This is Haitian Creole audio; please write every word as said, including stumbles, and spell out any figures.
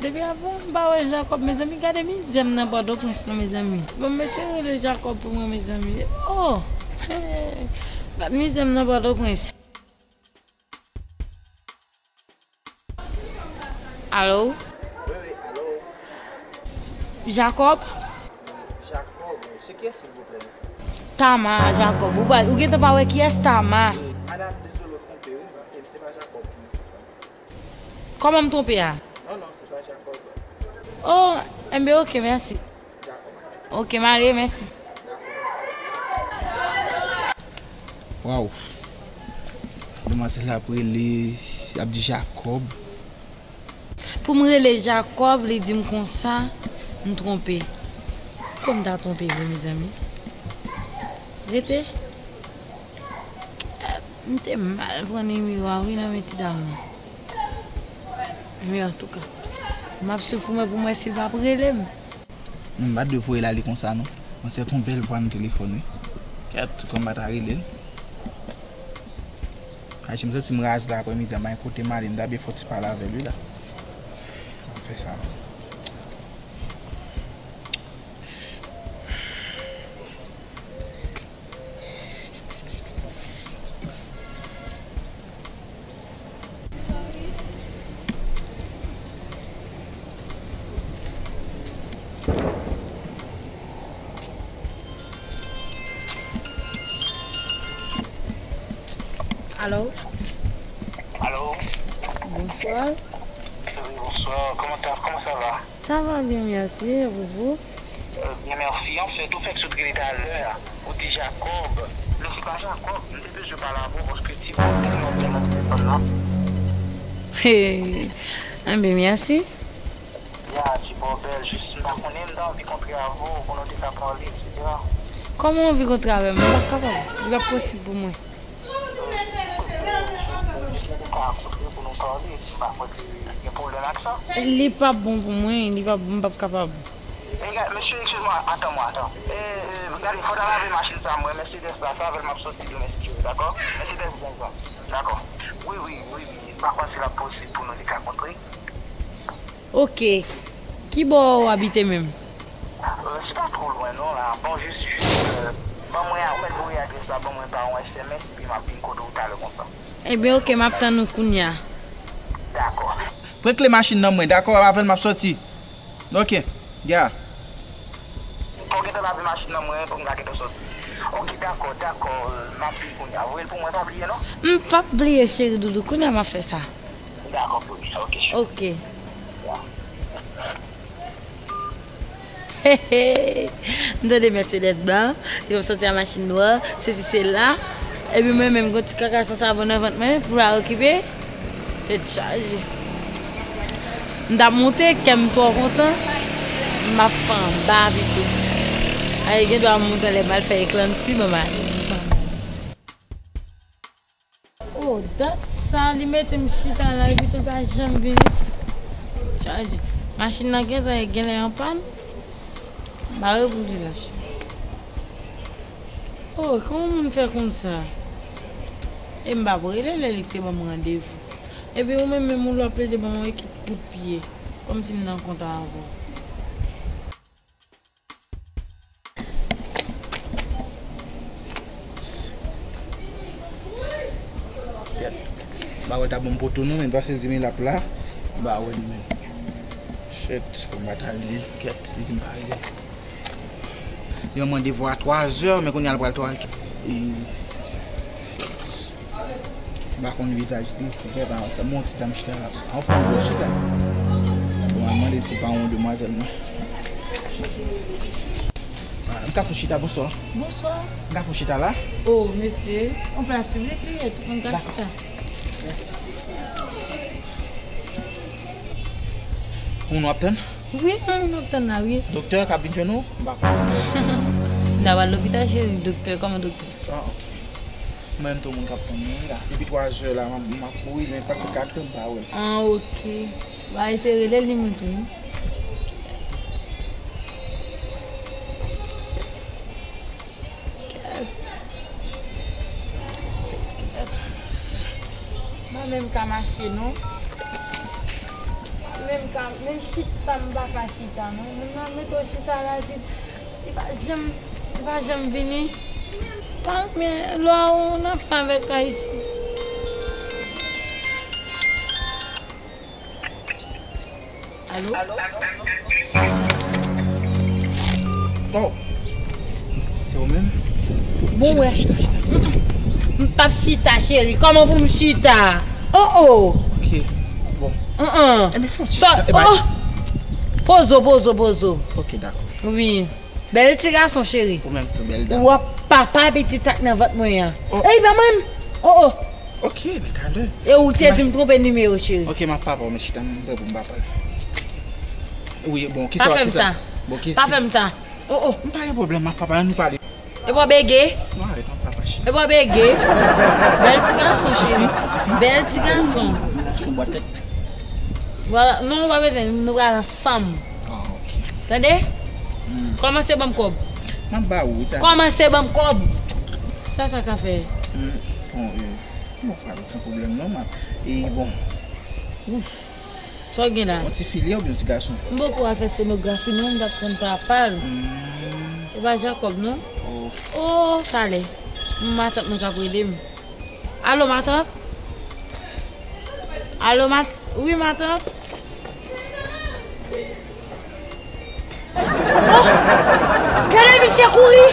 Depi avan m pa wè Jakòb, mezanmi, gade mizè m nan Pòtoprens non, mezanmi. Bon, mesye rele Jakòb pou mwen, mezanmi. Oh! Gad mizè m nan Pòtoprens. Alo? Wi, wi, alo. Jakòb? Jakòb, se kiyès, silvouplè? Tama, Jakòb. Ou pa, ou gentan pa wè kiyès Tama? Madanm, dezole, ou twonpe, wi. E se pa Jakòb ki. Kòman m twonpe a? Non, non, se pa Jakòb. Oh, enben, oke, mèsi. Dakò. Oke, m ale, mèsi. Waw. Demwazèl la ap rele, ap di Jakòb. Pou m rele Jakòb, li di m konsa, m twonpe. Kòm m ta twonpe vre, mezanmi. Rete. M te mal pran nimewo a wi nan men ti dam nan. Men antouka, m ap swiv pou mwen, pou mwen si l p ap rele m. Non, m pa t dwe voye l ale konsa non. Mwen se yon bèl vwa nan telefòn wi. Kèt, kòm m pa ta rele l. Ayisyen, m santi m raze la aprè midi a, m pa gen kote m ale, m ta byen fè yon ti pale avè l wi la. M ap fè sa. Alo? Alo? Bonsoir. Wi, bonsoir. Comment ça, comment ça va? Ça va bien, merci. Et vous? Euh, bien, merci. An fèt, ou fèk sot rele talè a. Ou di Jakòb. Men se pa Jakòb. M te bezwen pale avè w paske ti bòbèl mwen te nan telefòn nan. Hey, enben, mèsi. Ya, ti bòbèl, jis m pa konnen, m ta anvi kontre avè w pou nou te ka pale, etsetera. Kòman w anvi kontre avè m? M p ap kapab. Li p ap posib pou mwen. Kote w, kote w ka rankontre pou nou pale, m pa kwè ke gen pwoblèm ak sa. Li p ap bon pou mwen, li p ap, m p ap kapab. Mesye, excuse-moi, attends-moi, attends. E, e, gade, fò w ta lave machin sa, mwen, Mercedes la, se avè l m ap soti demen, si Dye vle, dakò? Mercedes Benz lan, dakò. Wi, wi, wi, wi, m pa kwè si l ap posib pou nou te ka kontre. Oke. Kibò w abite menm? Euh, se pa twò lwen non la. Bon, jis, jis, euh, ban mwen, ou mèt voye adrès la ban mwen pa yon S M S, epi m ap vin kote w talè konsa. Ebyen, oke, m ap tann ou kounya. Dakò. Pran kle machin nan mwen, dakò? Avè l m ap soti. Oke, ya. Fò w gentan lave machin nan mwen pou m ka gentan soti. Oke, dakò, dakò, euh, m ap vin kounya. Voye l pou mwen, pa bliye non. M p ap bliye, cheri doudou, kounya m ap fè sa. Dakò, pou sa, oke. Oke. M tande Mercedes blan, li p ap soti a machin nwa, sesi sela. Epi mwen menm, gon ti kaka san savon nan vant mwen pou l al okipe. Tèt chaje. M t ap moute, kè m twò kontan, m ap fè anba pito. Ay, gen dwa m moute anlè m al fè eklansi, ban m ale. Oh, dat sa li mete m chita la, epi tou l pa janm vini. Chaje. Machin nan gentan genlè an pàn. Bare pou li lache. Oh, kòman moun fè konsa? E m p ap rele lè li te ban m randevou. Epi ou menm, menm ou l ap plede ban m yon ekip kout pye. Kòmsi m nan kontra avè w. Kèt. M pa wè ta ban m poto non, men pase l di men l ap la. M pa wè li menm. Shit, pou m pa ta rele l. Kèt, li di m pa rele l. Li ban m randevou a twa zè, men kounye a l pral twa. E, M pa konn vizaj li, fè pa sa. Bon, ti dam chita la. An fòm vre chita. Bon, al mande si pa yon demwazèl mwen. Ah, m ka fè chita, bonswa. Bonswa. M ka fè chita la? Oh, mesye, yon plas piblik li ye, tout moun ka chita. Mèsi. Moun w ap tann? Wi, moun m ap tann la, wi. Doktè k ap vin jwenn ou? M pa konn. M ta pral lopital, cheri, doktè, kòman doktè? Ah, ok. Mwen menm tou moun k ap tann mwen wi la. Depi twa zè la, m ap, m ap kouri, men pa t kat zè m pa wè l. Ah, ok. Ba, eseye rele l li menm tou wi. Kèt. Kèt. Mwen menm ka mache non. Menm ka, menm chita m pa ka chita non. Moun nan mete w chita la epi li pa janm, li pa janm vini. Pa men lwa ou nan fè avèk Ayisyen. Alo? Oh. Se ou menm? Bon, wè. Chita, chita, chita. M p ap chita, cheri. Kòman pou m chita? Oh, oh. Ok. Bon. An, an. Enben, fon chita. Sa, oh, oh. Pozo, pozo, pozo. Ok, dakò. Wi. Bèl ti gason, cheri. Ou menm tou, bèl dam. W ap papa pitit sa k nan vant mwen an. Oh. Ey, ban mwen. Oh, oh. Ok, men talè. E ou te di m twonpe nimewo, cheri. Ok, m ap papa w, men chita, m prè pou m papa l. Wi, bon, kisa, kisa? Pa fè m sa. Bon, ki, pa fè m sa. Oh, oh. M pa gen pwoblèm, m ap papa l, nou pale. E pa bege. Non, arèt, m ap papa cheri. E pa bege. Bèl ti gason, cheri. Ti fi, ti fi. Bèl ti gason. Sou bòt tèt. Vwala, non, ou pa bezwen, nou pral ansanm. Ah, ok. Tande? Hmm. Kòmanse ban m kòb. M ap ba ou, wi, talè. Kòmanse ban m kòb. Sa, sa ka fè? Hmm, bon, euh, bon, pa gen okenn pwoblèm, non, m ap, e, bon. Ouf. Sa w gen la? Yon ti fi li ye oubyen yon ti gason? M poko al fè sonografi, non, m t ap tann papa l. Hmm. E pa Jakòb, non? Oh. Oh, talè. Matant mwen k ap rele m. Alo, matant? Alo, mat-, wi, matant? Oh! Gade misye kouri!